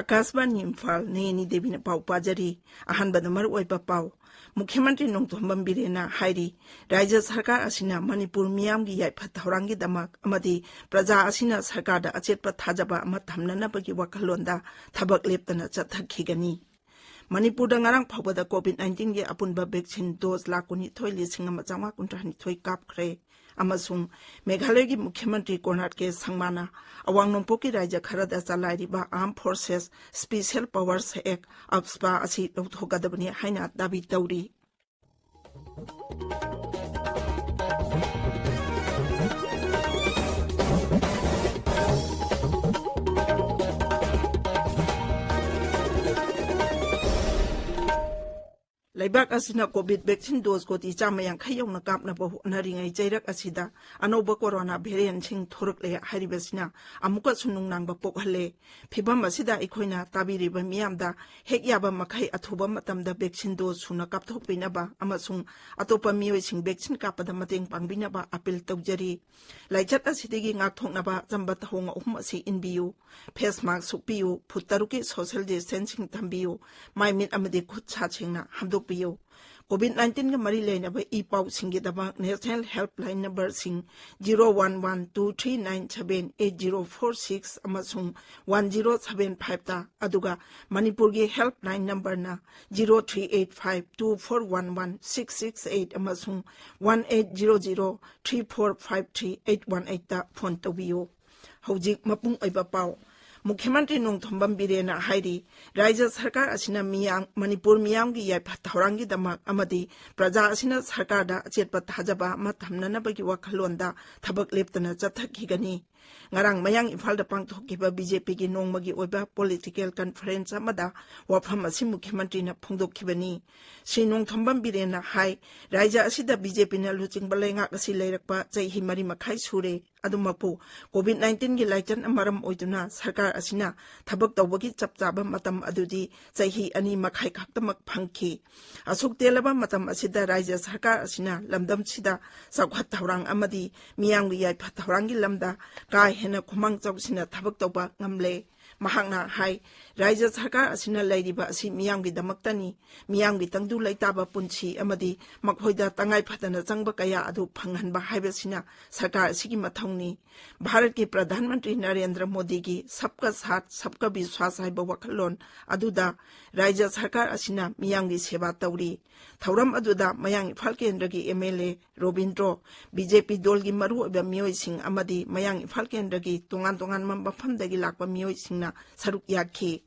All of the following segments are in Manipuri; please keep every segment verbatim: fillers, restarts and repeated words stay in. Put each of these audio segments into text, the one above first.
ꯑꯀꯥꯁꯕꯥꯅꯤ ꯏꯝꯐꯥꯜ, ꯅꯦꯅꯤ ꯗꯦꯕꯤꯅ ꯄꯥꯎ ꯄꯥꯖꯔꯤ꯫ ꯑꯍꯥꯟꯕꯗ ꯃꯔꯨꯑꯣꯏꯕ ꯄꯥꯎ꯫ ꯃꯨꯈ꯭ꯌ ꯃꯟꯇ꯭ꯔꯤ ꯅꯣꯡꯊꯣꯝꯕꯝ ꯕꯤꯔꯦꯟꯅ ꯍꯥꯏꯔꯤ, ꯔꯥꯖ꯭ꯌ ꯁꯔꯀꯥꯔ ꯑꯁꯤꯅ ꯃꯅꯤꯄꯨꯔ ꯃꯤꯌꯥꯝꯒꯤ ꯌꯥꯏꯐ ꯊꯧꯔꯥꯡꯒꯤꯗꯃꯛ ꯑꯃꯗꯤ ꯄ꯭ꯔꯖꯥ ꯑꯁꯤꯅ ꯁꯔꯀꯥꯔꯗ ꯑꯆꯦꯠꯄ ꯊꯥꯖꯕ ꯑꯃ ꯊꯝꯅꯅꯕꯒꯤ ꯋꯥꯈꯜꯂꯣꯟꯗ ꯊꯕꯛ ꯂꯦꯞꯇꯅ ꯆꯠꯊꯈꯤꯒꯅꯤ꯫ ꯃꯅꯤꯄꯨꯔꯗ ꯉꯔꯥꯡ ꯐꯥꯎꯕꯗ COVID nineteenꯒꯤ ꯑꯄꯨꯟꯕ vaccine dose ꯂꯥꯈ ꯀꯨꯟꯅꯤꯊꯣꯏ ꯂꯤꯁꯤꯡ ꯑꯃ ꯆꯥꯝꯃꯉꯥ ꯀꯨꯟꯊ꯭ꯔꯥ ꯅꯤꯊꯣꯏ ꯀꯥꯞꯈ꯭ꯔꯦ꯫ ꯑꯃꯁꯨꯡ ꯃꯦꯘꯥꯂꯌꯒꯤ ꯃꯨꯈ꯭ꯌ ꯃꯟꯇ꯭ꯔꯤ ꯀꯣꯅꯥꯔꯗ ꯀꯦ ꯁꯪꯃꯥꯅ ꯑꯋꯥꯡ ꯅꯣꯡꯄꯣꯛꯀꯤ ꯔꯥꯖ꯭ꯌ ꯈꯔꯗ ꯆꯂꯥꯏꯔꯤꯕ Armed Forces Special Powers Act, ꯑꯞꯁꯄꯥ, ꯑꯁꯤ ꯂꯧꯊꯣꯛꯀꯗꯕꯅꯤ ꯍꯥꯏꯅ ꯗꯥꯕꯤ ꯇꯧꯔꯤ꯫ ꯂꯩꯕꯥꯛ ꯑꯁꯤꯅ COVID vaccine dose ꯀꯣꯇꯤ ꯆꯥꯝꯃ ꯌꯥꯡꯈꯩ ꯌꯧꯅ ꯀꯥꯞꯅꯕ ꯍꯣꯠꯅꯔꯤꯉꯩ, ꯆꯩꯔꯛ ꯑꯁꯤꯗ ꯑꯅꯧꯕ corona variantꯁꯤꯡ ꯊꯣꯔꯛꯂꯦ ꯍꯥꯏꯔꯤꯕꯁꯤꯅ ꯑꯃꯨꯛꯀꯁꯨ ꯅꯨꯡꯅꯥꯡꯕ ꯄꯣꯛꯍꯜꯂꯦ꯫ ꯐꯤꯚꯝ ꯑꯁꯤꯗ ꯑꯩꯈꯣꯏꯅ ꯇꯥꯕꯤꯔꯤꯕ ꯃꯤꯌꯥꯝꯗ ꯍꯦꯛ ꯌꯥꯕ ꯃꯈꯩ ꯑꯊꯨꯕ ꯃꯇꯝꯗ vaccine dose ꯁꯨꯅ ꯀꯥꯞꯊꯣꯛꯄꯤꯅꯕ ꯑꯃꯁꯨꯡ ꯑꯇꯣꯞꯄ ꯃꯤꯑꯣꯏꯁꯤꯡ vaccine ꯀꯥꯞꯄꯗ ꯃꯇꯦꯡ ꯄꯥꯡꯕꯤꯅꯕ appeal ꯇꯧꯖꯔꯤ꯫ ꯂꯥꯏꯆꯠ ꯑꯁꯤꯗꯒꯤ ꯉꯥꯛꯊꯣꯛꯅꯕ ꯑꯆꯝꯕ ꯊꯧꯑꯣꯡ ꯑꯍꯨꯝ ꯑꯁꯤ ꯏꯟꯕꯤꯌꯨ꯫ Face mask ꯁꯨꯞꯄꯤꯌꯨ, ꯐꯨꯠ ꯇꯔꯨꯛꯀꯤ social distancing ꯊꯝꯕꯤꯌꯨ, ꯃꯥꯏ ꯃꯤꯠ ꯑꯃꯗꯤ ꯈꯨꯠ ꯁꯥ ꯁꯦꯡꯅ ꯍꯥꯝꯗꯣꯛꯄꯤꯌꯨ꯫ COVID nineteenꯒ ꯃꯔꯤ ꯂꯩꯅꯕ E ꯄꯥꯎꯁꯤꯡꯒꯤꯗꯃꯛ national helpline numberꯁꯤꯡ zero one one two three nine seven eight zero four six ꯑꯃꯁꯨꯡ one zero seven fiveꯇ, ꯑꯗꯨꯒ ꯃꯅꯤꯄꯨꯔꯒꯤ helpline numberꯅ zero three eight five two four one one six six eight ꯑꯃꯁꯨꯡ one eight zero zero three four five three eight one eightꯇ phone ꯇꯧꯕꯤꯌꯨ꯫ ꯍꯧꯖꯤꯛ ꯃꯄꯨꯡ ꯑꯣꯏꯕ ꯄꯥꯎ꯫ ꯃꯨꯈ꯭ꯌ ꯃꯟꯇ꯭ꯔꯤ ꯅꯣꯡꯊꯣꯝꯕꯝ ꯕꯤꯔꯦꯟꯅ ꯍꯥꯏꯔꯤ, ꯔꯥꯖ꯭ꯌ ꯁꯔꯀꯥꯔ ꯑꯁꯤꯅ ꯃꯤꯌꯥꯝ, ꯃꯅꯤꯄꯨꯔ ꯃꯤꯌꯥꯝꯒꯤ ꯌꯥꯏꯐ ꯊꯧꯔꯥꯡꯒꯤꯗꯃꯛ ꯑꯃꯗꯤ ꯄ꯭ꯔꯖꯥ ꯑꯁꯤꯅ ꯁꯔꯀꯥꯔꯗ ꯑꯆꯦꯠꯄ ꯊꯥꯖꯕ ꯑꯃ ꯊꯝꯅꯅꯕꯒꯤ ꯋꯥꯈꯜꯂꯣꯟꯗ ꯊꯕꯛ ꯂꯦꯞꯇꯅ ꯆꯠꯊꯈꯤꯒꯅꯤ꯫ ꯉꯔꯥꯡ ꯃꯌꯥꯡ ꯏꯝꯐꯥꯜꯗ ꯄꯥꯡꯊꯣꯛꯈꯤꯕ BJPꯒꯤ ꯅꯣꯡꯃꯒꯤ ꯑꯣꯏꯕ political conference ꯑꯃꯗ ꯋꯥꯐꯝ ꯑꯁꯤ ꯃꯨꯈ꯭ꯌ ꯃꯟꯇ꯭ꯔꯤꯅ ꯐꯣꯡꯗꯣꯛꯈꯤꯕꯅꯤ꯫ ꯁ꯭ꯔꯤ ꯅꯣꯡꯊꯣꯝꯕꯝ ꯕꯤꯔꯦꯟꯅ ꯍꯥꯏ, ꯔꯥꯖ꯭ꯌ ꯑꯁꯤꯗ BJPꯅ ꯂꯨꯆꯤꯡꯕ ꯂꯩꯉꯥꯛ ꯑꯁꯤ ꯂꯩꯔꯛꯄ ꯆꯍꯤ ꯃꯔꯤ ꯃꯈꯥꯏ ꯁꯨꯔꯦ꯫ ꯑꯗꯨꯃꯛꯄꯨ, COVID-19ꯒꯤ ꯂꯥꯏꯆꯠꯅ ꯃꯔꯝ ꯑꯣꯏꯗꯨꯅ ꯁꯔꯀꯥꯔ ꯑꯁꯤꯅ ꯊꯕꯛ ꯇꯧꯕꯒꯤ ꯆꯞ ꯆꯥꯕ ꯃꯇꯝ ꯑꯗꯨꯗꯤ ꯆꯍꯤ ꯑꯅꯤ ꯃꯈꯥꯏ ꯈꯛꯇꯃꯛ ꯐꯪꯈꯤ꯫ ꯑꯁꯨꯛ ꯇꯦꯜꯂꯕ ꯃꯇꯝ ꯑꯁꯤꯗ ꯔꯥꯖ꯭ꯌ ꯁꯔꯀꯥꯔ ꯑꯁꯤꯅ ꯂꯝꯗꯝꯁꯤꯗ ꯆꯥꯎꯈꯠ ꯊꯧꯔꯥꯡ ꯑꯃꯗꯤ ꯃꯤꯌꯥꯝꯒꯤ ꯌꯥꯏꯐ ꯊꯧꯔꯥꯡꯒꯤ ꯂꯝꯗ ꯀꯥ ꯍꯦꯟꯅ ꯈꯨꯃꯥꯡ ꯆꯥꯎꯁꯤꯟꯅ ꯊꯕꯛ ꯇꯧꯕ ꯉꯝꯂꯦ꯫ ꯃꯍꯥꯛꯅ ꯍꯥꯏ, ꯔꯥꯖ꯭ꯌ ꯁꯔꯀꯥꯔ ꯑꯁꯤꯅ ꯂꯩꯔꯤꯕ ꯑꯁꯤ ꯃꯤꯌꯥꯝꯒꯤꯗꯃꯛꯇꯅꯤ꯫ ꯃꯤꯌꯥꯝꯒꯤ ꯇꯪꯗꯨ ꯂꯩꯇꯥꯕ ꯄꯨꯟꯁꯤ ꯑꯃꯗꯤ ꯃꯈꯣꯏꯗ ꯇꯉꯥꯏ ꯐꯗꯅ ꯆꯪꯕ ꯀꯌꯥ ꯑꯗꯨ ꯐꯪꯍꯟꯕ ꯍꯥꯏꯕꯁꯤꯅ ꯁꯔꯀꯥꯔ ꯑꯁꯤꯒꯤ ꯃꯊꯧꯅꯤ꯫ ꯚꯥꯔꯠꯀꯤ ꯄ꯭ꯔꯙꯥꯟ ꯃꯟꯇ꯭ꯔꯤ ꯅꯔꯦꯟꯗ꯭ꯔ ꯃꯣꯗꯤꯒꯤ ꯁꯕꯀꯥ ꯁꯥꯊ, ꯁꯕꯀꯥ ꯕꯤꯁ꯭ꯋꯥꯁ ꯍꯥꯏꯕ ꯋꯥꯈꯜꯂꯣꯟ ꯑꯗꯨꯗ ꯔꯥꯖ꯭ꯌ ꯁꯔꯀꯥꯔ ꯑꯁꯤꯅ ꯃꯤꯌꯥꯝꯒꯤ ꯁꯦꯕꯥ ꯇꯧꯔꯤ꯫ ꯊꯧꯔꯝ ꯑꯗꯨꯗ ꯃꯌꯥꯡ ꯏꯝꯐꯥꯜ ꯀꯦꯟꯗ꯭ꯔꯒꯤ MLA ꯔꯣꯕꯤꯟꯗ꯭ꯔꯣ, BJP ꯗꯣꯜꯒꯤ ꯃꯔꯨꯑꯣꯏꯕ ꯃꯤꯑꯣꯏꯁꯤꯡ ꯑꯃꯗꯤ ꯃꯌꯥꯡ ꯏꯝꯐꯥꯜ ꯀꯦꯟꯗ꯭ꯔꯒꯤ ꯇꯣꯉꯥꯟ ꯇꯣꯉꯥꯟꯕ ꯃꯐꯝꯗꯒꯤ ꯂꯥꯛꯄ ꯃꯤꯑꯣꯏꯁꯤꯡꯅ ꯁꯔꯨꯛ ꯌꯥꯈꯤ꯫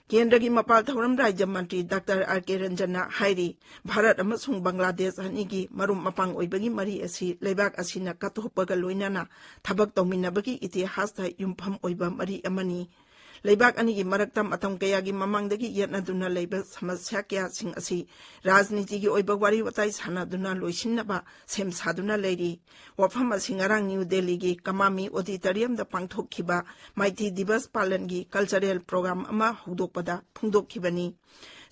ꯀꯦꯟꯗ꯭ꯔꯒꯤ ꯃꯄꯥꯜ ꯊꯧꯔꯝ ꯔꯥꯖ꯭ꯌ ꯃꯟꯇ꯭ꯔꯤ ꯗꯥꯛꯇꯔ R.K. ꯔꯟꯖꯟꯅ ꯍꯥꯏꯔꯤ, ꯚꯥꯔꯠ ꯑꯃꯁꯨꯡ ꯕꯪꯒ꯭ꯂꯥꯗꯦꯁ ꯑꯅꯤꯒꯤ ꯃꯔꯨꯞ ꯃꯄꯥꯡ ꯑꯣꯏꯕꯒꯤ ꯃꯔꯤ ꯑꯁꯤ ꯂꯩꯕꯥꯛ ꯑꯁꯤꯅ ꯀꯠꯊꯣꯛꯄꯒ ꯂꯣꯏꯅꯅ ꯊꯕꯛ ꯇꯧꯃꯤꯟꯅꯕꯒꯤ ꯏꯇꯤꯍꯥꯁꯇ ꯌꯨꯝꯐꯝ ꯑꯣꯏꯕ ꯃꯔꯤ ꯑꯃꯅꯤ꯫ ꯂꯩꯕꯥꯛ ꯑꯅꯤꯒꯤ ꯃꯔꯛꯇ ꯃꯇꯝ ꯀꯌꯥꯒꯤ ꯃꯃꯥꯡꯗꯒꯤ ꯌꯦꯠꯅꯗꯨꯅ ꯂꯩꯕ ꯁꯃꯁ꯭ꯌꯥ ꯀꯌꯥꯁꯤꯡ ꯑꯁꯤ ꯔꯥꯖꯅꯤꯇꯤꯒꯤ ꯑꯣꯏꯕ ꯋꯥꯔꯤ ꯋꯥꯇꯥꯏ ꯁꯥꯟꯅꯗꯨꯅ ꯂꯣꯏꯁꯤꯟꯅꯕ ꯁꯦꯝ ꯁꯥꯗꯨꯅ ꯂꯩꯔꯤ꯫ ꯋꯥꯐꯝ ꯑꯁꯤ ꯉꯔꯥꯡ ꯅ꯭ꯌꯨ ꯗꯦꯜꯂꯤꯒꯤ ꯀꯃꯥꯃꯤ ꯑꯣꯗꯤꯇꯣꯔꯤꯌꯝꯗ ꯄꯥꯡꯊꯣꯛꯈꯤꯕ ꯃꯥꯏꯇꯤ ꯗꯤꯕꯁ ꯄꯥꯂꯟꯒꯤ ꯀꯜꯆꯔꯦꯜ ꯄ꯭ꯔꯣꯒ꯭ꯔꯥꯝ ꯑꯃ ꯍꯧꯗꯣꯛꯄꯗ ꯐꯣꯡꯗꯣꯛꯈꯤꯕꯅꯤ꯫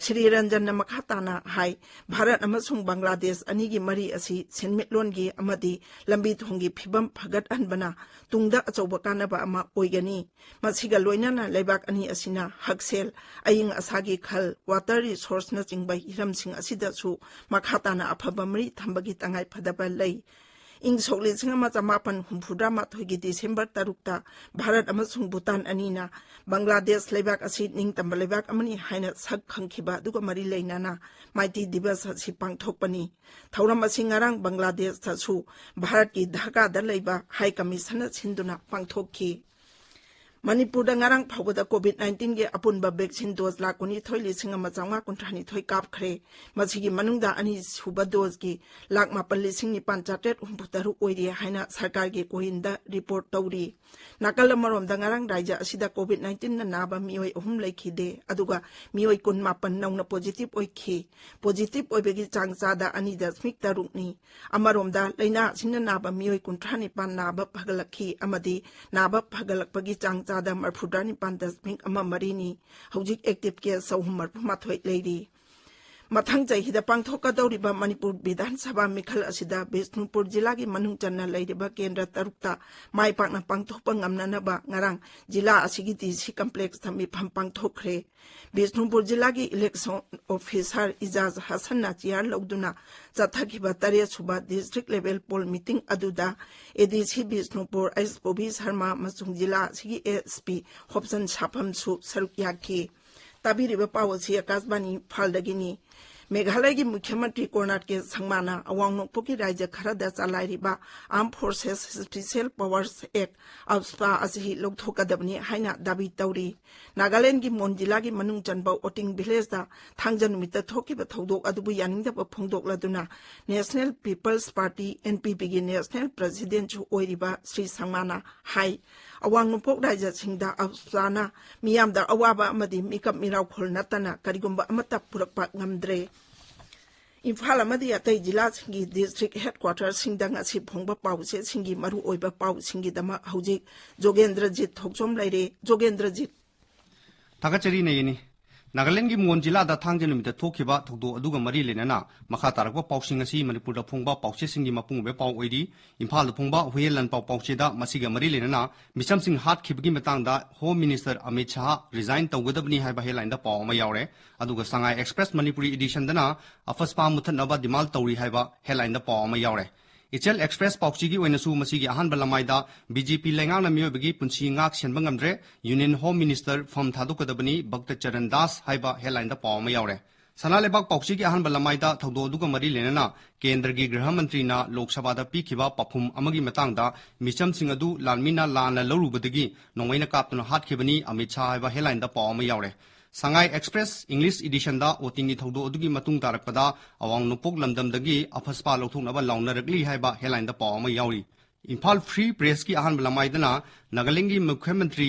ꯁ꯭ꯔꯤ ꯔꯟꯖꯟꯅ ꯃꯈꯥ ꯇꯥꯅ ꯍꯥꯏ, ꯚꯥꯔꯠ ꯑꯃꯁꯨꯡ ꯕꯪꯒ꯭ꯂꯥꯗꯦꯁ ꯑꯅꯤꯒꯤ ꯃꯔꯤ ꯑꯁꯤ ꯁꯦꯟꯃꯤꯠꯂꯣꯟꯒꯤ ꯑꯃꯗꯤ ꯂꯝꯕꯤ ꯊꯣꯡꯒꯤ ꯐꯤꯕꯝ ꯐꯒꯠꯍꯟꯕꯅ ꯇꯨꯡꯗ ꯑꯆꯧꯕ ꯀꯥꯟꯅꯕ ꯑꯃ ꯑꯣꯏꯒꯅꯤ꯫ ꯃꯁꯤꯒ ꯂꯣꯏꯅꯅ ꯂꯩꯕꯥꯛ ꯑꯅꯤ ꯑꯁꯤꯅ ꯍꯛꯁꯦꯜ, ꯑꯏꯪ ꯑꯁꯥꯒꯤ ꯈꯜ, ꯋꯥꯇꯔ ꯔꯤꯁꯣꯔꯁꯅꯆꯤꯡꯕ ꯍꯤꯔꯝꯁꯤꯡ ꯑꯁꯤꯗꯁꯨ ꯃꯈꯥ ꯇꯥꯅ ꯑꯐꯕ ꯃꯔꯤ ꯊꯝꯕꯒꯤ ꯇꯉꯥꯏ ꯐꯗꯕ ꯂꯩ꯫ ꯏꯪ ꯁꯣꯛ ꯂꯤꯁꯤꯡ ꯑꯃ ꯆꯃꯥꯄꯟ ꯍꯨꯝꯐꯨꯇꯔꯥ ꯃꯥꯊꯣꯏꯒꯤ ꯗꯤꯁꯦꯝꯕꯔ ꯇꯔꯨꯛꯇ ꯚꯥꯔꯠ ꯑꯃꯁꯨꯡ ꯚꯨꯇꯥꯟ ꯑꯅꯤꯅ ꯕꯪꯒ꯭ꯂꯥꯗꯦꯁ ꯂꯩꯕꯥꯛ ꯑꯁꯤ ꯅꯤꯡꯇꯝꯕ ꯂꯩꯕꯥꯛ ꯑꯃꯅꯤ ꯍꯥꯏꯅ ꯁꯛ ꯈꯪꯈꯤꯕ ꯑꯗꯨꯒ ꯃꯔꯤ ꯂꯩꯅꯅ ꯃꯥꯏꯇꯤ ꯗꯤꯕꯁ ꯑꯁꯤ ꯄꯥꯡꯊꯣꯛꯄꯅꯤ꯫ ꯊꯧꯔꯝ ꯑꯁꯤ ꯉꯔꯥꯡ ꯕꯪꯒ꯭ꯂꯥꯗꯦꯁꯇꯁꯨ ꯚꯥꯔꯠꯀꯤ ꯙꯥꯀꯥꯗ ꯂꯩꯕ ꯍꯥꯏ ꯀꯃꯤꯁꯟꯅ ꯁꯤꯟꯗꯨꯅ ꯄꯥꯡꯊꯣꯛꯈꯤ꯫ ꯃꯅꯤꯄꯨꯔꯗ ꯉꯔꯥꯡ ꯐꯥꯎꯕꯗ COVID nineteen ꯒꯤ ꯑꯄꯨꯟꯕ vaccine dose ꯂꯥꯈ ꯀꯨꯟꯅꯤꯊꯣꯏ ꯂꯤꯁꯤꯡ ꯑꯃ ꯆꯥꯝꯃꯉꯥ ꯀꯨꯟꯊ꯭ꯔꯥ ꯅꯤꯊꯣꯏ ꯀꯥꯞꯈ꯭ꯔꯦ꯫ ꯃꯁꯤꯒꯤ ꯃꯅꯨꯡꯗ ꯑꯅꯤꯁꯨꯕ dose ꯀꯤ ꯂꯥꯈ ꯃꯥꯄꯟ ꯂꯤꯁꯤꯡ ꯅꯤꯄꯥꯟ ꯆꯥꯇ꯭ꯔꯦꯠ ꯍꯨꯝꯐꯨ ꯇꯔꯨꯛ ꯑꯣꯏꯔꯤ ꯍꯥꯏꯅ ꯁꯔꯀꯥꯔꯒꯤ ꯀꯣꯌꯤꯟꯗ report ꯇꯧꯔꯤ꯫ ꯅꯥꯀꯜ ꯑꯃꯔꯣꯝꯗ ꯉꯔꯥꯡ ꯔꯥꯏꯖ꯭ꯌ ꯑꯁꯤꯗ COVID nineteen ꯅ ꯅꯥꯕ ꯃꯤꯑꯣꯏ ꯑꯍꯨꯝ ꯂꯩꯈꯤꯗꯦ, ꯑꯗꯨꯒ ꯃꯤꯑꯣꯏ ꯀꯨꯟꯃꯥꯄꯟ ꯅꯧꯅ positive ꯑꯣꯏꯈꯤ꯫ Positive ꯑꯣꯏꯕꯒꯤ ꯆꯥꯡ ꯆꯥꯗ ꯑꯅꯤ ꯗꯁꯃꯤꯛ ꯇꯔꯨꯛꯅꯤ꯫ ꯑꯃꯔꯣꯝꯗ, ꯂꯩꯅꯥ ꯑꯁꯤꯅ ꯅꯥꯕ ꯃꯤꯑꯣꯏ ꯀꯨꯟꯊ꯭ꯔꯥ ꯅꯤꯄꯥꯟ ꯅꯥꯕ ꯐꯒꯠꯂꯛꯈꯤ ꯑꯃꯗꯤ ꯅꯥꯕ ꯐꯒꯠꯂꯛꯄꯒꯤ ꯆꯥꯡ ꯆꯥꯗ ꯃꯔꯐꯨꯇꯔꯥ ꯅꯤꯄꯥꯟ ꯗꯁꯃꯤꯛ ꯑꯃ ꯃꯔꯤꯅꯤ꯫ ꯍꯧꯖꯤꯛ active case ꯆꯍꯨꯝ ꯃꯔꯐꯨ ꯃꯥꯊꯣꯏ ꯂꯩꯔꯤ꯫ ꯃꯊꯪ ꯆꯍꯤꯗ ꯄꯥꯡꯊꯣꯛꯀꯗꯧꯔꯤꯕ ꯃꯅꯤꯄꯨꯔ ꯕꯤꯙꯥꯟ ꯁꯚꯥ ꯃꯤꯈꯜ ꯑꯁꯤꯗ ꯕꯤꯁꯅꯨꯄꯨꯔ ꯖꯤꯂꯥꯒꯤ ꯃꯅꯨꯡ ꯆꯟꯅ ꯂꯩꯔꯤꯕ ꯀꯦꯟꯗ꯭ꯔ ꯇꯔꯨꯛꯇ ꯃꯥꯏ ꯄꯥꯛꯅ ꯄꯥꯡꯊꯣꯛꯄ ꯉꯝꯅꯅꯕ ꯉꯔꯥꯡ ꯖꯤꯂꯥ ꯑꯁꯤꯒꯤ DC complex ꯇ ꯃꯤꯐꯝ ꯄꯥꯡꯊꯣꯛꯈ꯭ꯔꯦ꯫ ꯕꯤꯁꯅꯨꯄꯨꯔ ꯖꯤꯂꯥꯒꯤ election officer ꯏꯖꯥꯖ ꯍꯁꯟꯅ chair ꯂꯧꯗꯨꯅ ꯆꯠꯊꯈꯤꯕ ꯇꯔꯦꯠ ꯁꯨꯕ district level poll meeting ꯑꯗꯨꯗ ADC ꯕꯤꯁꯅꯨꯄꯨꯔ ꯑꯩꯆ ꯄꯣꯕꯤ ꯁꯔꯃ ꯑꯃꯁꯨꯡ ꯖꯤꯂꯥ ꯑꯁꯤꯒꯤ SP ꯍꯣꯞꯁꯟ ꯁꯥꯐꯝꯁꯨ ꯁꯔꯨꯛ ꯌꯥꯈꯤ꯫ ꯇꯥꯕꯤꯔꯤꯕ ꯄꯥꯎ ꯑꯁꯤ ꯑꯀꯥꯁꯕꯥꯅꯤ ꯏꯝꯐꯥꯜꯗꯒꯤꯅꯤ꯫ ꯃꯦꯘꯥꯂꯌꯒꯤ ꯃꯨꯈ꯭ꯌ ꯃꯟꯇ꯭ꯔꯤ ꯀꯣꯅꯥꯔ ꯀꯦ ꯁꯪꯃꯥꯅ ꯑꯋꯥꯡ ꯅꯣꯡꯄꯣꯛꯀꯤ ꯔꯥꯖ꯭ꯌ ꯈꯔꯗ ꯆꯂꯥꯏꯔꯤꯕ Armed Forces Special Powers Act, AFSPA ꯑꯁꯤ ꯂꯧꯊꯣꯛꯀꯗꯕꯅꯤ ꯍꯥꯏꯅ ꯗꯥꯕꯤ ꯇꯧꯔꯤ꯫ ꯅꯥꯒꯥꯂꯦꯟꯗꯒꯤ ꯃꯣꯟ ꯖꯤꯂꯥꯒꯤ ꯃꯅꯨꯡ ꯆꯟꯕ ꯑꯣꯇꯤꯡ ꯚꯤꯂꯦꯖꯇ ꯊꯥꯡꯖ ꯅꯨꯃꯤꯠꯇ ꯊꯣꯛꯈꯤꯕ ꯊꯧꯗꯣꯛ ꯑꯗꯨꯕꯨ ꯌꯥꯅꯤꯡꯗꯕ ꯐꯣꯡꯗꯣꯛꯂꯗꯨꯅ National People's Party, NPP ꯒꯤ national president ꯁꯨ ꯑꯣꯏꯔꯤꯕ ꯁ꯭ꯔꯤ ꯁꯪꯃꯥꯅ ꯍꯥꯏ, ꯑꯋꯥꯡ ꯅꯣꯡꯄꯣꯛ ꯔꯥꯖ꯭ꯌꯁꯤꯡꯗ AFSPA ꯅ ꯃꯤꯌꯥꯝꯗ ꯑꯋꯥꯕ ꯑꯃꯗꯤ ꯃꯤꯀꯞ ꯃꯤꯔꯥꯎꯈꯣꯜ ꯅꯠꯇꯅ ꯀꯔꯤꯒꯨꯝꯕ ꯑꯃꯠꯇ ꯄꯨꯔꯛꯄ ꯉꯝꯗ꯭ꯔꯦ꯫ ꯏꯝꯐꯥꯜ ꯑꯃꯗꯤ ꯑꯇꯩ ꯖꯤꯂꯥꯁꯤꯡꯒꯤ district headquarter ꯁꯤꯡꯗ ꯉꯁꯤ ꯐꯣꯡꯕ ꯄꯥꯎꯆꯦꯁꯤꯡꯒꯤ ꯃꯔꯨꯑꯣꯏꯕ ꯄꯥꯎꯁꯤꯡꯒꯤꯗꯃꯛ ꯍꯧꯖꯤꯛ ꯖꯣꯒꯦꯟꯗ꯭ꯔꯖꯤꯠ ꯊꯣꯛꯆꯣꯝ ꯂꯩꯔꯦ꯫ ꯖꯣꯒꯦꯟꯗ꯭ꯔꯖꯤꯠ꯫ ꯊꯥꯒꯠꯆꯔꯤ ꯅꯌꯅꯤ꯫ ꯅꯥꯒꯥꯂꯦꯟꯗꯒꯤ ꯃꯣꯟ ꯖꯤꯂꯥꯗ ꯊꯥꯡꯖ ꯅꯨꯃꯤꯠꯇ ꯊꯣꯛꯈꯤꯕ ꯊꯧꯗꯣꯛ ꯑꯗꯨꯒ ꯃꯔꯤ ꯂꯩꯅꯅ ꯃꯈꯥ ꯇꯥꯔꯛꯄ ꯄꯥꯎꯁꯤꯡ ꯑꯁꯤ ꯃꯅꯤꯄꯨꯔꯗ ꯐꯣꯡꯕ ꯄꯥꯎꯆꯦꯁꯤꯡꯒꯤ ꯃꯄꯨꯡ ꯑꯣꯏꯕ ꯄꯥꯎ ꯑꯣꯏꯔꯤ꯫ ꯏꯝꯐꯥꯜꯗ ꯐꯣꯡꯕ ꯍꯨꯌꯦꯟ ꯂꯥꯟꯄꯥꯎ ꯄꯥꯎꯆꯦꯗ ꯃꯁꯤꯒ ꯃꯔꯤ ꯂꯩꯅꯅ ꯃꯤꯆꯝꯁꯤꯡ ꯍꯥꯠꯈꯤꯕꯒꯤ ꯃꯇꯥꯡꯗ Home Minister Amit Shah resign ꯇꯧꯒꯗꯕꯅꯤ ꯍꯥꯏꯕ headline ꯗ ꯄꯥꯎ ꯑꯃ ꯌꯥꯎꯔꯦ꯫ ꯑꯗꯨꯒ ꯁꯉꯥꯏ ꯑꯦꯛꯁꯄ꯭ꯔꯦꯁ ꯃꯅꯤꯄꯨꯔꯤ edition ꯗꯅ AFSPA ꯃꯨꯊꯠꯅꯕ demand ꯇꯧꯔꯤ ꯍꯥꯏꯕ headline ꯗ ꯄꯥꯎ ꯑꯃ ꯌꯥꯎꯔꯦ꯫ ꯏꯆꯦꯜ ꯑꯦꯛꯁꯄ꯭ꯔꯦꯁ ꯄꯥꯎꯆꯦꯒꯤ ꯑꯣꯏꯅꯁꯨ ꯃꯁꯤꯒꯤ ꯑꯍꯥꯟꯕ ꯂꯃꯥꯏꯗ BJP ꯂꯩꯉꯥꯛꯅ ꯃꯤꯑꯣꯏꯕꯒꯤ ꯄꯨꯟꯁꯤ ꯉꯥꯛ ꯁꯦꯟꯕ ꯉꯝꯗ꯭ꯔꯦ, Union Home Minister ꯐꯝ ꯊꯥꯗꯣꯛꯀꯗꯕꯅꯤ, ꯚꯛꯇ ꯆꯔꯟ ꯗꯥꯁ ꯍꯥꯏꯕ headline ꯗ ꯄꯥꯎ ꯑꯃ ꯌꯥꯎꯔꯦ꯫ ꯁꯅꯥ ꯂꯩꯕꯥꯛ ꯄꯥꯎꯆꯦꯒꯤ ꯑꯍꯥꯟꯕ ꯂꯃꯥꯏꯗ ꯊꯧꯗꯣꯛ ꯑꯗꯨꯒ ꯃꯔꯤ ꯂꯩꯅꯅ ꯀꯦꯟꯗ꯭ꯔꯒꯤ ꯒ꯭ꯔꯍ ꯃꯟꯇ꯭ꯔꯤꯅ ꯂꯣꯛ ꯁꯚꯥꯗ ꯄꯤꯈꯤꯕ ꯄꯥꯎꯈꯨꯝ ꯑꯃꯒꯤ ꯃꯇꯥꯡꯗ ꯃꯤꯆꯝꯁꯤꯡ ꯑꯗꯨ ꯂꯥꯟꯃꯤꯅ ꯂꯥꯟꯅ ꯂꯧꯔꯨꯕꯗꯒꯤ ꯅꯣꯡꯃꯩꯅ ꯀꯥꯞꯇꯨꯅ ꯍꯥꯠꯈꯤꯕꯅꯤ ꯑꯃꯤꯠ ꯁꯥꯍ ꯍꯥꯏꯕ headlineꯗ ꯄꯥꯎ ꯑꯃ ꯌꯥꯎꯔꯦ꯫ ꯁꯉꯥꯏ ꯑꯦꯛꯁꯄ꯭ꯔꯦꯁ English editionꯗ ꯋꯣꯇꯤꯡꯒꯤ ꯊꯧꯗꯣꯛ ꯑꯗꯨꯒꯤ ꯃꯇꯨꯡ ꯇꯥꯔꯛꯄꯗ ꯑꯋꯥꯡ ꯅꯣꯡꯄꯣꯛ ꯂꯝꯗꯝꯗꯒꯤ ꯑꯐꯁꯄꯥ ꯂꯧꯊꯣꯛꯅꯕ ꯂꯥꯎꯅꯔꯛꯂꯤ ꯍꯥꯏꯕ headlineꯗ ꯄꯥꯎ ꯑꯃ ꯌꯥꯎꯔꯤ꯫ ꯏꯝꯐꯥꯜ Free Pressꯀꯤ ꯑꯍꯥꯟꯕ ꯂꯃꯥꯏꯗꯅ ꯅꯥꯒꯥꯂꯦꯟꯗꯒꯤ ꯃꯨꯈ꯭ꯌ ꯃꯟꯇ꯭ꯔꯤ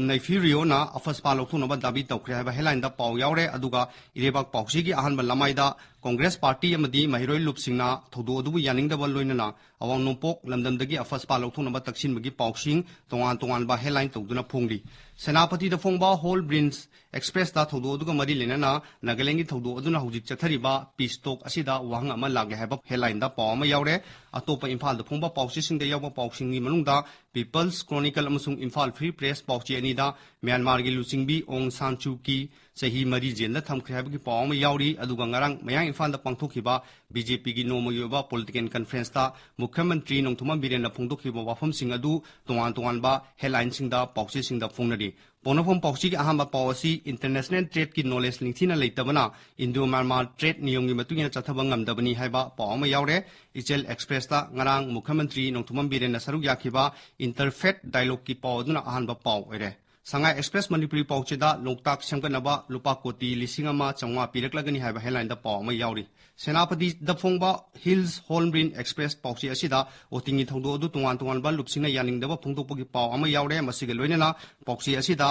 ꯅꯩꯐꯤ ꯔꯤꯑꯣꯅ ꯑꯐꯁꯄꯥ ꯂꯧꯊꯣꯛꯅꯕ ꯗꯥꯕꯤ ꯇꯧꯈ꯭ꯔꯦ ꯍꯥꯏꯕ headlineꯗ ꯄꯥꯎ ꯌꯥꯎꯔꯦ꯫ ꯑꯗꯨꯒ ꯏꯔꯩꯕꯥꯛ ꯄꯥꯎꯆꯦꯒꯤ ꯑꯍꯥꯟꯕ ꯂꯃꯥꯏꯗ ꯀꯣꯡꯒ꯭ꯔꯦꯁ ꯄꯥꯔꯇꯤ ꯑꯃꯗꯤ ꯃꯍꯩꯔꯣꯏ ꯂꯨꯞꯁꯤꯡꯅ ꯊꯧꯗꯣꯛ ꯑꯗꯨꯕꯨ ꯌꯥꯅꯤꯡꯗꯕ ꯂꯣꯏꯅꯅ ꯑꯋꯥꯡ ꯅꯣꯡꯄꯣꯛ ꯂꯝꯗꯝꯗꯒꯤ ꯑꯐꯁꯄꯥ ꯂꯧꯊꯣꯛꯅꯕ ꯇꯛꯁꯤꯟꯕꯒꯤ ꯄꯥꯎꯁꯤꯡ ꯇꯣꯉꯥꯟ ꯇꯣꯉꯥꯟꯕ headline ꯇꯧꯗꯨꯅ ꯐꯣꯡꯂꯤ꯫ ꯁꯦꯅꯥꯄꯇꯤꯗ ꯐꯣꯡꯕ ꯍꯣꯜ ꯕ꯭ꯔꯤꯟꯁ ꯑꯦꯛꯁꯄ꯭ꯔꯦꯁꯇ ꯊꯧꯗꯣꯛ ꯑꯗꯨꯒ ꯃꯔꯤ ꯂꯩꯅꯅ ꯅꯥꯒꯥꯂꯦꯟꯒꯤ ꯊꯧꯗꯣꯛ ꯑꯗꯨꯅ ꯍꯧꯖꯤꯛ ꯆꯠꯊꯔꯤꯕ peace talk ꯑꯁꯤꯗ ꯋꯥꯍꯪ ꯑꯃ ꯂꯥꯛꯂꯦ ꯍꯥꯏꯕ headlineꯗ ꯄꯥꯎ ꯑꯃ ꯌꯥꯎꯔꯦ꯫ ꯑꯇꯣꯞꯄ ꯏꯝꯐꯥꯜꯗ ꯐꯣꯡꯕ ꯄꯥꯎꯆꯦꯁꯤꯡꯗ ꯌꯥꯎꯕ ꯄꯥꯎꯁꯤꯡꯒꯤ ꯃꯅꯨꯡꯗ People's Chronicle ꯑꯃꯁꯨꯡ ꯏꯝꯐꯥꯜ Free Press ꯄꯥꯎꯆꯦ ꯑꯅꯤꯗ ꯃ꯭ꯌꯥꯟꯃꯥꯔꯒꯤ ꯂꯨꯆꯤꯡꯕꯤ ꯑꯣꯡ ꯁꯥꯟ ꯁꯨ ꯀꯤ ꯆꯍꯤ ꯃꯔꯤ ꯖꯦꯜꯗ ꯊꯝꯈ꯭ꯔꯦ ꯍꯥꯏꯕꯒꯤ ꯄꯥꯎ ꯑꯃ ꯌꯥꯎꯔꯤ꯫ ꯑꯗꯨꯒ ꯉꯔꯥꯡ ꯃꯌꯥꯡ ꯏꯝꯐꯥꯜꯗ ꯄꯥꯡꯊꯣꯛꯈꯤꯕ BJPꯒꯤ ꯅꯣꯡꯃꯒꯤ ꯑꯣꯏꯕ political conferenceꯇ ꯃꯨꯈ꯭ꯌ ꯃꯟꯇ꯭ꯔꯤ ꯅꯣꯡꯊꯣꯝꯕꯝ ꯕꯤꯔꯦꯟꯅ ꯐꯣꯡꯗꯣꯛꯈꯤꯕ ꯋꯥꯐꯝꯁꯤꯡ ꯑꯗꯨ ꯇꯣꯉꯥꯟ ꯇꯣꯉꯥꯟꯕ headlineꯁꯤꯡꯗ ꯄꯥꯎꯆꯦꯁꯤꯡꯗ ꯐꯣꯡꯅꯔꯤ꯫ ꯄꯣꯛꯅꯐꯝ ꯄꯥꯎꯆꯦꯒꯤ ꯑꯍꯥꯟꯕ ꯄꯥꯎ ꯑꯁꯤ international tradeꯀꯤ knowledge ꯅꯤꯡꯊꯤꯅ ꯂꯩꯇꯕꯅ Indo Myanmar trade ꯅꯤꯌꯝꯒꯤ ꯃꯇꯨꯡ ꯏꯟꯅ ꯆꯠꯊꯕ ꯉꯝꯗꯕꯅꯤ ꯍꯥꯏꯕ ꯄꯥꯎ ꯑꯃ ꯌꯥꯎꯔꯦ꯫ ꯏꯆꯦꯜ ꯑꯦꯛꯁꯄ꯭ꯔꯦꯁꯇ ꯉꯔꯥꯡ ꯃꯨꯈ꯭ꯌ ꯃꯟꯇ꯭ꯔꯤ ꯅꯣꯡꯊꯣꯝꯕꯝ ꯕꯤꯔꯦꯟꯅ ꯁꯔꯨꯛ ꯌꯥꯈꯤꯕ Interfaith Dialogueꯀꯤ ꯄꯥꯎ ꯑꯗꯨꯅ ꯑꯍꯥꯟꯕ ꯄꯥꯎ ꯑꯣꯏꯔꯦ꯫ ꯁꯉꯥꯏ ꯑꯦꯛꯁꯄ꯭ꯔꯦꯁ ꯃꯅꯤꯄꯨꯔꯤ ꯄꯥꯎꯆꯦꯗ ꯂꯣꯛꯇꯥꯛ ꯁꯦꯝꯒꯠꯅꯕ ꯂꯨꯄꯥ ꯀꯣꯇꯤ ꯂꯤꯁꯤꯡ ꯑꯃ ꯆꯥꯝꯃꯉꯥ ꯄꯤꯔꯛꯂꯒꯅꯤ ꯍꯥꯏꯕ headlineꯗ ꯄꯥꯎ ꯑꯃ ꯌꯥꯎꯔꯤ꯫ ꯁꯦꯅꯥꯄꯇꯤꯗ ꯐꯣꯡꯕ Hills Hornbill Express ꯄꯥꯎꯆꯦ ꯑꯁꯤꯗ ꯋꯣꯇꯤꯡꯒꯤ ꯊꯧꯗꯣꯛ ꯑꯗꯨ ꯇꯣꯉꯥꯟ ꯇꯣꯉꯥꯟꯕ ꯂꯨꯞꯁꯤꯡꯅ ꯌꯥꯅꯤꯡꯗꯕ ꯐꯣꯡꯗꯣꯛꯄꯒꯤ ꯄꯥꯎ ꯑꯃ ꯌꯥꯎꯔꯦ꯫ ꯃꯁꯤꯒ ꯂꯣꯏꯅꯅ ꯄꯥꯎꯆꯦ ꯑꯁꯤꯗ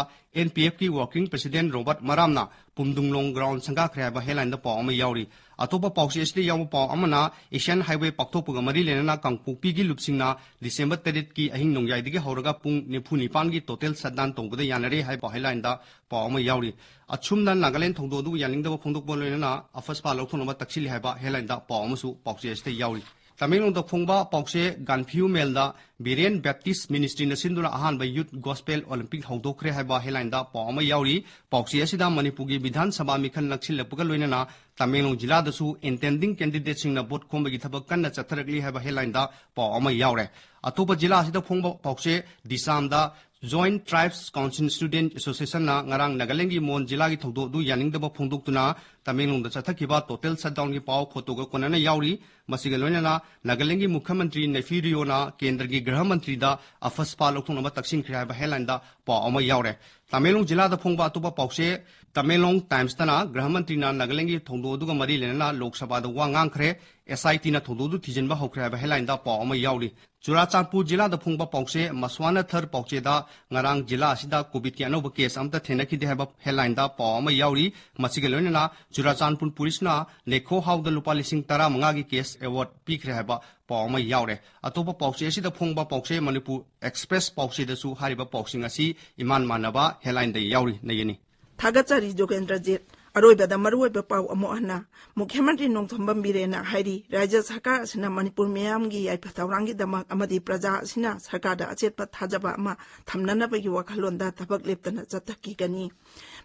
NPFꯀꯤ working president ꯔꯣꯕꯔꯠ ꯃꯔꯥꯝꯅ ꯄꯨꯝꯗꯨꯡꯂꯣꯡ ground ꯁꯪꯒꯥꯈ꯭ꯔꯦ ꯍꯥꯏꯕ headlineꯗ ꯄꯥꯎ ꯑꯃ ꯌꯥꯎꯔꯤ꯫ ꯑꯇꯣꯞꯄ ꯄꯥꯎꯆꯦ ꯑꯁꯤꯗ ꯌꯥꯎꯕ ꯄꯥꯎ ꯑꯃꯅ Asian Highway ꯄꯥꯛꯊꯣꯛꯄꯒ ꯃꯔꯤ ꯂꯩꯅꯅ ꯀꯥꯡꯄꯣꯛꯄꯤꯒꯤ ꯂꯨꯞꯁꯤꯡꯅ ꯗꯤꯁꯦꯝꯕꯔ ꯇꯔꯦꯠꯀꯤ ꯑꯍꯤꯡ ꯅꯣꯡꯌꯥꯏꯗꯒꯤ ꯍꯧꯔꯒ ꯄꯨꯡ ꯅꯤꯐꯨ ꯅꯤꯄꯥꯟꯒꯤ total shutdown ꯇꯧꯕꯗ ꯌꯥꯅꯔꯦ ꯍꯥꯏꯕ headlineꯗ ꯄꯥꯎ ꯑꯃ ꯌꯥꯎꯔꯤ꯫ ꯑꯁꯨꯝꯅ ꯅꯥꯒꯥꯂꯦꯟ ꯊꯧꯗꯣꯛ ꯑꯗꯨꯕꯨ ꯌꯥꯅꯤꯡꯗꯕ ꯐꯣꯡꯗꯣꯛꯄ ꯂꯣꯏꯅꯅ ꯑꯐꯁꯄꯥ ꯂꯧꯊꯣꯛꯅꯕ ꯇꯛꯁꯤꯜꯂꯤ ꯍꯥꯏꯕ headlineꯗ ꯄꯥꯎ ꯑꯃꯁꯨ ꯄꯥꯎꯆꯦ ꯑꯁꯤꯗ ꯌꯥꯎꯔꯤ꯫ ꯇꯃꯦꯡꯂꯣꯡꯗ ꯐꯣꯡꯕ ꯄꯥꯎꯆꯦ ꯒꯥꯟꯐꯤꯌꯨ ꯃꯦꯜꯗ ꯕꯤꯔꯦꯟ ꯕꯦꯞꯇꯤꯁ ꯃꯤꯅꯤꯁꯇ꯭ꯔꯤꯅ ꯁꯤꯟꯗꯨꯅ ꯑꯍꯥꯟꯕ Youth Gospel Olympic ꯍꯧꯗꯣꯛꯈ꯭ꯔꯦ ꯍꯥꯏꯕ headlineꯗ ꯄꯥꯎ ꯑꯃ ꯌꯥꯎꯔꯤ꯫ ꯄꯥꯎꯆꯦ ꯑꯁꯤꯗ ꯃꯅꯤꯄꯨꯔꯒꯤ ꯕꯤꯙꯥꯟ ꯁꯚꯥ ꯃꯤꯈꯜ ꯅꯛꯁꯤꯜꯂꯛꯄꯒ ꯂꯣꯏꯅꯅ ꯇꯃꯦꯡꯂꯣꯡ ꯖꯤꯂꯥꯗꯁꯨ intending candidateꯁꯤꯡꯅ ꯚꯣꯠ ꯈꯣꯝꯕꯒꯤ ꯊꯕꯛ ꯀꯟꯅ ꯆꯠꯊꯔꯛꯂꯤ ꯍꯥꯏꯕ headlineꯗ ꯄꯥꯎ ꯑꯃ ꯌꯥꯎꯔꯦ꯫ ꯑꯇꯣꯞꯄ ꯖꯤꯂꯥ ꯑꯁꯤꯗ ꯐꯣꯡꯕ ꯄꯥꯎꯆꯦ ꯗꯤꯁꯥꯝꯗ Joint Tribes Council Student Association ꯅ ꯉꯔꯥꯡ ꯅꯥꯒꯥꯂꯦꯟꯒꯤ ꯃꯣꯟ ꯖꯤꯂꯥꯒꯤ ꯊꯧꯗꯣꯛ ꯑꯗꯨ ꯌꯥꯅꯤꯡꯗꯕ ꯐꯣꯡꯗꯣꯛꯇꯨꯅ ꯇꯃꯦꯡꯂꯣꯡꯗ ꯆꯠꯊꯈꯤꯕ total shutdown ꯒꯤ ꯄꯥꯎ ꯐꯣꯇꯣꯒ ꯀꯣꯟꯅꯅ ꯌꯥꯎꯔꯤ꯫ ꯃꯁꯤꯒ ꯂꯣꯏꯅꯅ ꯅꯥꯒꯥꯂꯦꯟꯒꯤ ꯃꯨꯈ꯭ꯌ ꯃꯟꯇ꯭ꯔꯤ ꯅꯦꯐꯤ ꯔꯤꯑꯣꯅ ꯀꯦꯟꯗ꯭ꯔꯒꯤ ꯒ꯭ꯔꯍ ꯃꯟꯇ꯭ꯔꯤꯗ ꯑꯐꯁꯄꯥ ꯂꯧꯊꯣꯛꯅꯕ ꯇꯛꯁꯤꯟꯈ꯭ꯔꯦ ꯍꯥꯏꯕ headline ꯗ ꯄꯥꯎ ꯑꯃ ꯌꯥꯎꯔꯦ꯫ ꯇꯃꯦꯡꯂꯣꯡ ꯖꯤꯂꯥꯗ ꯐꯣꯡꯕ ꯑꯇꯣꯞꯄ ꯄꯥꯎꯆꯦ, ꯇꯃꯦꯡꯂꯣꯡ Times ꯇꯅ ꯒ꯭ꯔꯍ ꯃꯟꯇ꯭ꯔꯤꯅ ꯅꯥꯒꯥꯂꯦꯟꯒꯤ ꯊꯧꯗꯣꯛ ꯑꯗꯨꯒ ꯃꯔꯤ ꯂꯩꯅꯅ ꯂꯣꯛ ꯁꯚꯥꯗ ꯋꯥ ꯉꯥꯡꯈ꯭ꯔꯦ, S I T ꯅ ꯊꯧꯗꯣꯛ ꯑꯗꯨ ꯊꯤꯖꯤꯟꯕ ꯍꯧꯈ꯭ꯔꯦ ꯍꯥꯏꯕ headline ꯗ ꯄꯥꯎ ꯑꯃ ꯌꯥꯎꯔꯤ꯫ ꯆꯨꯔꯥꯆꯥꯟꯄꯨꯔ ꯖꯤꯂꯥꯗ ꯐꯣꯡꯕ ꯄꯥꯎꯆꯦ, ꯃꯁ꯭ꯋꯥꯅꯥꯊꯔ ꯄꯥꯎꯆꯦꯗ ꯉꯔꯥꯡ ꯖꯤꯂꯥ ꯑꯁꯤꯗ COVID ꯀꯤ ꯑꯅꯧꯕ case ꯑꯃꯠꯇ ꯊꯦꯡꯅꯈꯤꯗꯦ ꯍꯥꯏꯕ headline ꯗ ꯄꯥꯎ ꯑꯃ ꯌꯥꯎꯔꯤ꯫ ꯃꯁꯤꯒ ꯂꯣꯏꯅꯅ ꯆꯨꯔꯥꯆꯥꯟꯄꯨꯔ ꯄꯨꯂꯤꯁꯅ ꯅꯦꯈꯣ ꯍꯥꯎꯗ ꯂꯨꯄꯥ ꯂꯤꯁꯤꯡ ꯇꯔꯥꯃꯉꯥꯒꯤ cash award ꯄꯤꯈ꯭ꯔꯦ ꯍꯥꯏꯕ ꯄꯥꯎ ꯑꯃ ꯌꯥꯎꯔꯦ꯫ ꯑꯇꯣꯞꯄ ꯄꯥꯎꯆꯦ ꯑꯁꯤꯗ ꯐꯣꯡꯕ ꯄꯥꯎꯆꯦ ꯃꯅꯤꯄꯨꯔ Express ꯄꯥꯎꯆꯦꯗꯁꯨ ꯍꯥꯏꯔꯤꯕ ꯄꯥꯎꯁꯤꯡ ꯑꯁꯤ ꯏꯃꯥꯟ ꯃꯥꯟꯅꯕ headline ꯗ ꯌꯥꯎꯔꯤ꯫ ꯅꯌꯦꯅꯤ꯫ ꯊꯥꯒꯠꯆꯔꯤ ꯖꯣꯒꯦꯟꯗ꯭ꯔꯖꯤꯠ꯫ ꯑꯔꯣꯏꯕꯗ ꯃꯔꯨꯑꯣꯏꯕ ꯄꯥꯎ ꯑꯃꯨꯛ ꯍꯟꯅ꯫ ꯃꯨꯈ꯭ꯌ ꯃꯟꯇ꯭ꯔꯤ ꯅꯣꯡꯊꯣꯝꯕꯝ ꯕꯤꯔꯦꯟꯅ ꯍꯥꯏꯔꯤ, ꯔꯥꯖ꯭ꯌ ꯁꯔꯀꯥꯔ ꯑꯁꯤꯅ ꯃꯅꯤꯄꯨꯔ ꯃꯤꯌꯥꯝꯒꯤ ꯌꯥꯏꯐ ꯊꯧꯔꯥꯡꯒꯤꯗꯃꯛ ꯑꯃꯗꯤ ꯄ꯭ꯔꯖꯥ ꯑꯁꯤꯅ ꯁꯔꯀꯥꯔꯗ ꯑꯆꯦꯠꯄ ꯊꯥꯖꯕ ꯑꯃ ꯊꯝꯅꯅꯕꯒꯤ ꯋꯥꯈꯜꯂꯣꯟꯗ ꯊꯕꯛ ꯂꯦꯞꯇꯅ ꯆꯠꯊꯈꯤꯒꯅꯤ꯫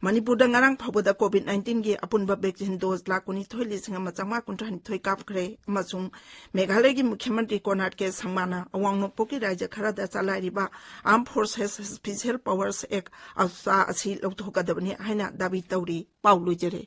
ꯃꯅꯤꯄꯨꯔꯗ ꯉꯔꯥꯡ ꯐꯥꯎꯕꯗ COVID nineteen ꯒꯤ ꯑꯄꯨꯟꯕ vaccine dose ꯂꯥꯈ ꯀꯨꯟꯅꯤꯊꯣꯏ ꯂꯤꯁꯤꯡ ꯑꯃ ꯆꯥꯝꯃꯉꯥ ꯀꯨꯟꯊ꯭ꯔꯥꯅꯤꯊꯣꯏ ꯀꯥꯞꯈ꯭ꯔꯦ ꯑꯃꯁꯨꯡ ꯃꯦꯘꯥꯂꯌꯒꯤ ꯃꯨꯈ꯭ꯌ ꯃꯟꯇ꯭ꯔꯤ ꯀꯣꯅꯥꯔꯗ ꯀꯦ ꯁꯪꯃꯥꯅ ꯑꯋꯥꯡ ꯅꯣꯡꯄꯣꯛꯀꯤ ꯔꯥꯖ꯭ꯌ ꯈꯔꯗ ꯆꯂꯥꯏꯔꯤꯕ Armed Forces Special Powers Act, ꯑꯥꯔꯁꯥ, ꯑꯁꯤ ꯂꯧꯊꯣꯛꯀꯗꯕꯅꯤ ꯍꯥꯏꯅ ꯗꯥꯕꯤ ꯇꯧꯔꯤ꯫ ꯄꯥꯎ ꯂꯣꯏꯖꯔꯦ꯫